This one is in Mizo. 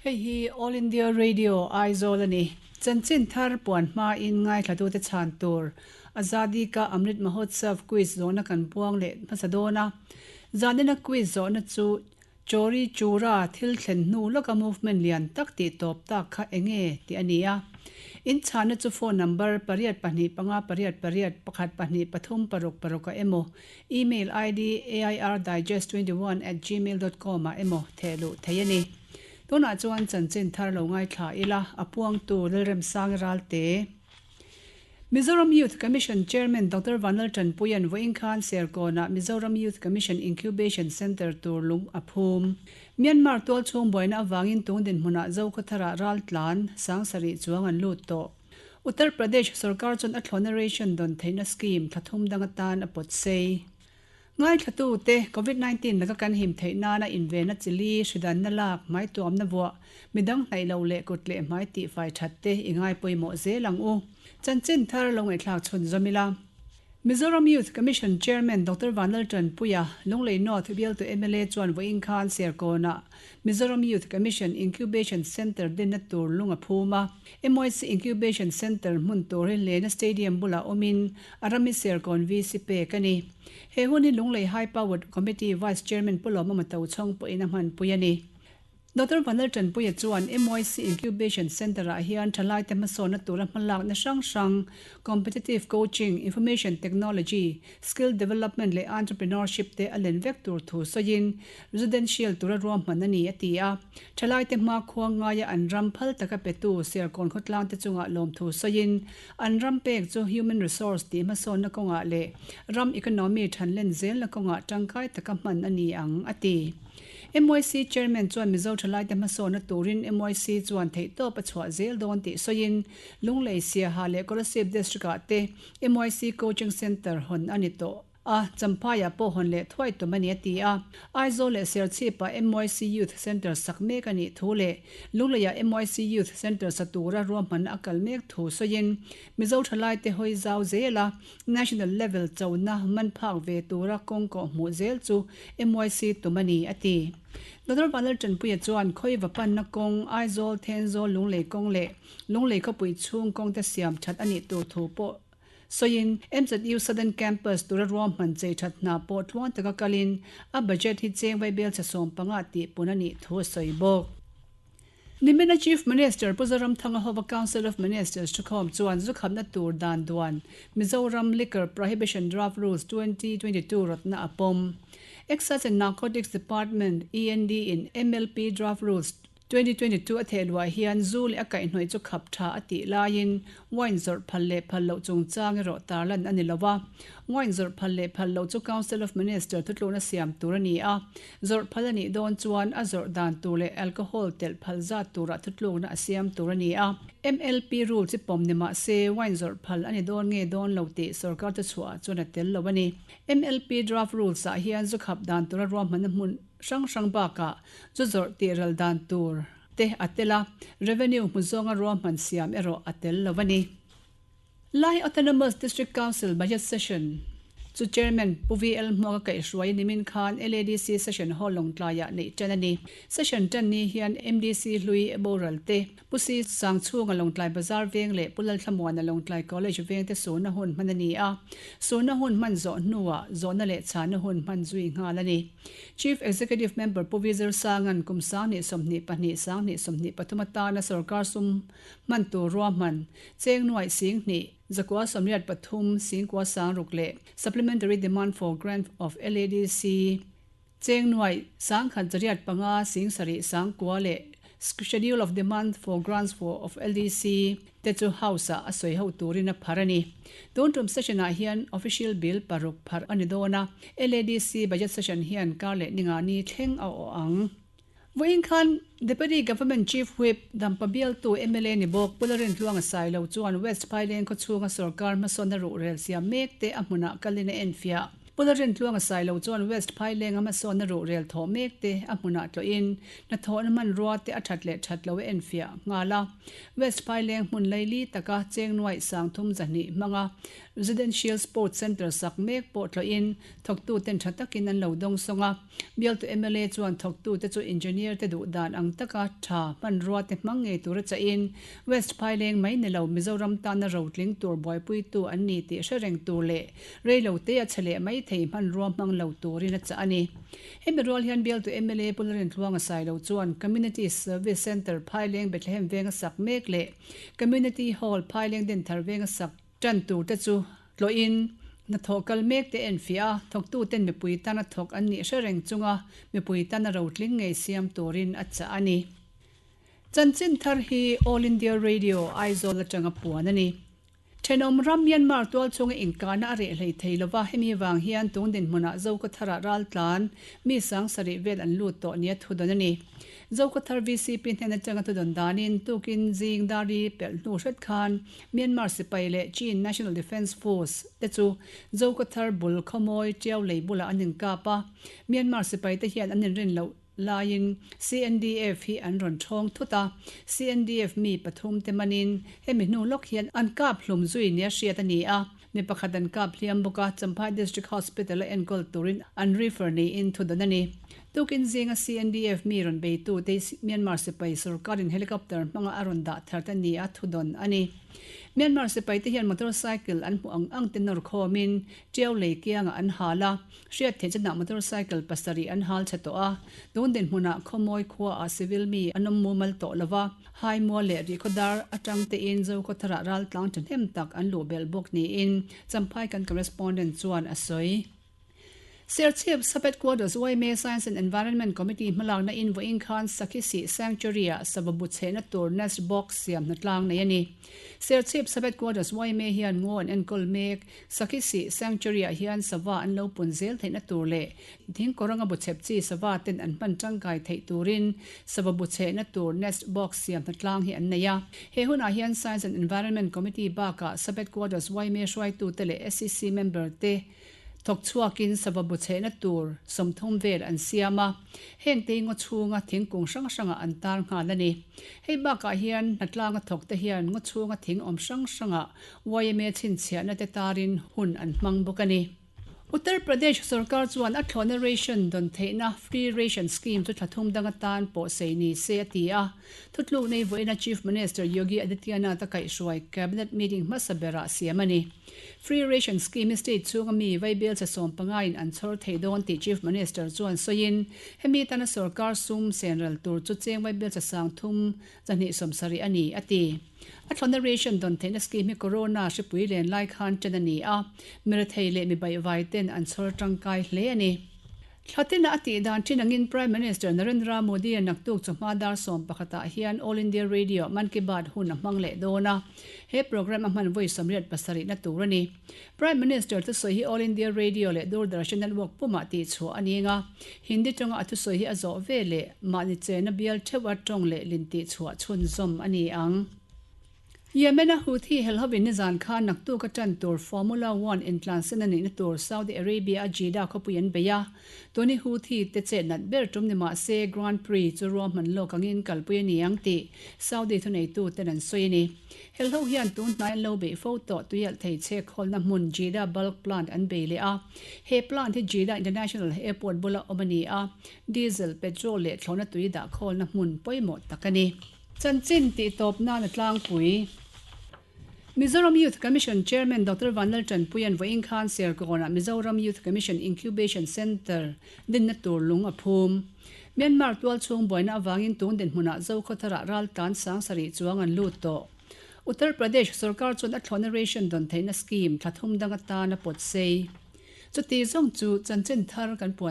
Hei hi All India Radio Aizawl a ni. Chanchin thar puan hmain ngaithlatute chhan tur Azadi Ka Amrit Mahotsav Quiz zawhna kan puang leh hmasa dawn a. Zanina quiz zawhna chu Chori Chura thil thlen hnu lawka movement lian tak tih tawp tak kha enge tih a ni a. In chhanna chu phone number pariat pahnih panga pariat pariat pakhat pahnih pathum paruk paruk ah emaw email id airdigest21@gmail dot com ah emaw theh luh theih a ni. Tunah chuan chanchin thar lo ngaithla ila, a puangtu Lalremsangi Ralte. Mizoram Youth Commission Chairman Doctor Vanlal Tanpuia'n vawiin khan Serkawnah Mizoram Youth Commission Incubation Centre tur lung a phum. Myanmar tualchhung buaina avangin tung dinhmunah Zokhawtharah ral tlan sangsarih chuang an lut tawh. Uttar Pradesh sorkar chuan a thlawhna ration dawn theihna scheme thla thum dang atan a pawt sei. Ngaithlatute, Covid 19 laka kan him theih nana invenna chili, hridanna lak, hmaituamna vuah, midang hnaih loh leh kut leh hmai tihfai that te i ngai pawimawh zel ang u. Chanchin thar lo ngaihthlak chhun zawm ila. Mizoram Youth Commission Chairman Doctor Vanlal Tanpuia, Lunglei North bialtu mla chuan vawiin khan Serkawnah Mizoram Youth Commission Incubation Centre dinna tur lung a phum a. MYC Incubation Centre hmun tur hi Lena Stadium bulah awmin a rami Serkawn VC pek a ni. He hun hi Lunglei High Powered Committee Vice Chairman Pu Lawmawma Tochhawng pawhin a hmanpui a ni. Doctor Vanlal Tanpuia chuan MYC Incubation Centre-ah hian thalaite hmasawnna tura hmalakna hrang hrang, Competitive Coaching, Information Technology, Skill Development leh Entrepreneurship te a len vek tur thu sawiin Residential tura ruahman a ni a ti a. Thalaite hmakhua ngaia an ram phal taka petu Serkawn khawtlangte chungah lawmthu sawiin An ram pek chu human resource tih hmasawnna kawngah leh ram economy thanlen zelna kawngah tangkai taka hman a ni ang, a ti. MYC Chairman chuan Mizo thalaite hmasawnna turin MYC chuan theihtawp a chhuah zel dawn tih sawiin Lunglei, Siaha leh Kolasib District-ah te MYC Coaching Centre hawn a ni tawh. A, Champhaiah pawh hawn leh thuai tum a ni a ti a. Aizawl leh Serchhipah MYC Youth Centre sak mek a nih thu leh Lungleiah MYC Youth Centre sa tura ruahmanna a kal mek thu sawiin Mizo thalaite hawi zau zela National Level chona man phak ve tura kawng kawh hmuh zel chu MYC tum a ni a ti. Doctor Vanlal Tanpuia chuan Khawiva panna kawng, Aizawl, Thenzawl, Lunglei kawng leh Lunglei khawpui chhung kawngte siam that a nih tur thu pawh Sawiin, MZU Southern Campus tura ruahman chei that hna pawh tluang taka kalin a budget hi cheng vaibelchhe 15 tih pun a nih thu a sawi bawk. Nimina Chief Minister Pu Zoramthanga hova Council of Ministers thukhawm chuan zu khamna tur dan duan Mizoram Liquor Prohibition Draft Rules 2022 rawtna a pawm. Excise and Narcotics Department, END, in MLP Draft Rules 2022 a theh luah hian zu leh a kaihhnawih chu khap tha a tih laiin wine zawrh phal leh phal loh chungchang erawh tarlan a ni lo a. Wine zawrh phal leh phal loh chu Council of Minister thutlukna siam tur a ni a, zawrh phal a nih dawn chuan a zawrh dan tur leh alcohol telh phal zat turah thutlukna a siam tur a ni a. MLP rule chi pawm ni mah se wine zawrh phal a ni dawn nge dawn lo tih sorkar thuchhuah ah chuan a tel lo a ni. MLP draft rules ah hian zu khap dan tura ruahmanna hmun hrang hrang bakah chu zawrh tih ral dan tur te a tel a, revenue hmu zawnga ruahman siam erawh a tel lo a ni. Lai Autonomous District Council Budget Session chu Chairman Pu VL Hmuaka kaihhruai nimin khan LADC Session Hall Lawngtlaiah neih tan a ni. Session tan ni hian MDC hlui boral te, Pu Si Sangchhunga Lawngtlai Bazar veng leh Pu Lalthlamuana Lawngtlai College vengte surna hun hman a ni a. Surna hun hman zawh hnuah zawhna leh chhanna hun hman zui nghal a ni. Chief Executive Member Pu Vizar Sanga'n kum 2022 2023 atana sorkar sum hman tur ruahman cheng nuaih sing hnih, zakua 83 singkua sangruk leh Supplementary Demand for Grant of LADC Cheng nuaih, sangkhat zariat panga, sing sarih sangkua leh Schedule of Demand for Grants for of LDC te chu House-ah a sawi ho turin a phar a ni. Tun tum session-ah hian Official Bill paruk phar a ni dawn a, LADC Budget Session hian kar leh ninga ni thleng a awh ang. Vawiin khan Deputy Government Chief Whip Dampa bialtu mla ni bawk Pu Lalrintluanga Sailo chuan West Phaileng khawchhunga sorkar hmasawnna ruhrel siam mek te a hmunah kalin a enfiah. Pu Lalrintluanga Sailo chuan West Phailenga hmasawnna ruhrel thawh mek te a hmunah tlawhin hnathawhna hmanrua te a that leh that lo a enfiah nghal a. West Phaileng hmun laili taka cheng nuaih 32 hmanga. Residential Sports Centre sak mek pawh tlawhin thawktuten tha takin an lo dawngsawng a. Bialtu mla chuan thawktute chu engineer te duh dan ang taka tha hmanrua te hmang ngei tura chahin West Phaileng mai ni lo Mizoram tana rotling tur buaipuitu an ni tih hre reng tur leh reilo te a che leh mai thei hmanrua hmang lo turin a chah a ni. Hemi rual hian bialtu mla Pu Lalrintluanga Sailo chuan Community Service Centre Phaileng Bethlehem venga sak mek leh Community Hall Phaileng Dinthar venga sak tan tur te chu tlawhin hnathawh kal mek te enfiah a, thawktuten mipui tana thawk an nih hre reng chunga mipui tana rotling ngei siam turin a chah a ni. Chanchin thar hi All India Radio, Aizawl atanga puan a ni. Thenawm ram Myanmar tual chunga inkahna a reh hlei thei lova, hemi vang hian tung dinhmunah Zokhawthara raltlan mi 7000 vel an lut tawh nia thudawn a ni. Zokhawthar VCP hnen atanga thudawn danin tukin zing dari pelh hnu hret khan Myanmar sipai leh Chin National Defence Force te chu Zokhawthar bul khawmawi Tiau lei bulah an inkap a, Myanmar sipai te hian an inrin loh laiin CNDF hi an rawn thawng thut a, CNDF mi pathum te manin hemi hnu lawk hian an kap hlum zui nia hriat a ni a, mi pakhat an kap hliam bawk a, Champhai District Hospital a enkawl turin an refer niin thudawn a ni. Tukin zinga CNDF mi rawn beitu te Myanmar sipai sorkarin helicopter hmanga a rawn dah thar te nia thudawn a ni. Myanmar sipai te hian motorcycle an hmuh ang ang te nawr khawmin Tiau lei kiangah an hal a, Hriat theih chenah motorcycle pasarih an hal chhe tawh a, tun dinhmunah Khawmawi khuaah civil mi an awm mumal tawh lo va, Haimua leh Rihkhawdar atang tein Zokhawtharah raltlang thahnem tak an luh belh bawk niin Champhai kan correspondent chuan a sawi. Serchhip Sub-Headquarters yma Science and Environment Committee hmalakna in vawiin khan Sakhisih Sanctuary-ah sava bu chhehna tur nest box siam hnatlang nei a ni. Serchhip Sub-Headquarters yma hian ngaw an enkawl mek. Sakhisih Sanctuary-ah hian sava an lo pun zel theihna tur leh thingkawr anga bu chhep chi sava ten an hman tangkai theih turin sava bu chhehna tur nest box siam hnatlang hi an nei a. He hunah hian Science and Environment Committee bakah Sub-Headquarters yma hruaitute leh SCC member te Thawk chhuakin sava bu chhehna tur 30 vel an siam a, hengte hi ngaw chhunga thingkung hrang hrangah an tar nghal a ni. Hei bakah hian hnatlanga thawkte hian ngaw chhunga thing awm hrang hrangah yma chhinchhiahna te tarin hun an hmang bawk a ni. Uttar Pradesh sorkar chuan a thlawhna ration dawn theihna Free Ration Scheme chu thla thum dang atan pawh sei ni se a ti a. Thutluk nei vawiina Chief Minister Yogi Adityanath a kaihhruai Cabinet meeting hmasa berah siam a ni. Free Ration Scheme hi state chhunga mi vaibelchhe 15 in an chhawr thei dawn tih Chief Minister chuan sawiin, hemi tana sorkar sum senral tur chu cheng vaibelchhe 3270 a ni, a ti. A thlawhna ration dawn theihna scheme hi Corona hripui len lai khan ṭan a ni a, mirethei leh mi baihvai ten an chhawr ṭangkai hle a ni. Thlatina a tih dan ṭhin angin Prime Minister Narendra Modi-a naktuk chawhma dar 11 ah hian All India Radio Mann Ki Baat hun a hmang leh dawn a, he programme a hman vawi 87 na tur a ni. Prime Minister thusawi hi All India Radio leh Doordarshan network pumah tihchhuah a ning a, Hindi tawnga a thusawi hi a zawh ve leh mahni chena bial theuh a tawng leh lin tihchhuah chhunzawm a ni ang. Yemen-a Houthi helhovin nizan khan naktuk a tan tur Formula One intlansen a nihna tur Saudi Arabia-a Jeddah khawpui an bei a. Tuni Houthi te chet nat ber tum ni mah se Grand Prix chu ruahman lawk angin kalpui a ni ang tih Saudi thuneituten an sawi a ni. Helho hian tun hnai an lo beih fo tawh tuialh thei chhek khawlna hmun Jeddah Bulk Plant an bei leh a. He plant hi Jeddah International Airport bula awm a ni a, diesel, petrol leh thlawhna tui dah khawlna hmun pawimawh tak a ni. Chanchin tih tawp nan a tlangpui. Mizoram Youth Commission Chairman Doctor Vanlaltanpuia'n vawiin khan Serkawnah Mizoram Youth Commission Incubation Centre dinna tur lung a phum. Myanmar tualchhung buaina avangin tun dinhmunah Zokhawtharah raltlan 7000 chuang an lut tawh. Uttar Pradesh sorkar chuan a thlawhna ration dawn theihna scheme thla thum dang atan a pawt sei. Chuti zawng chu chanchin thar kan puan.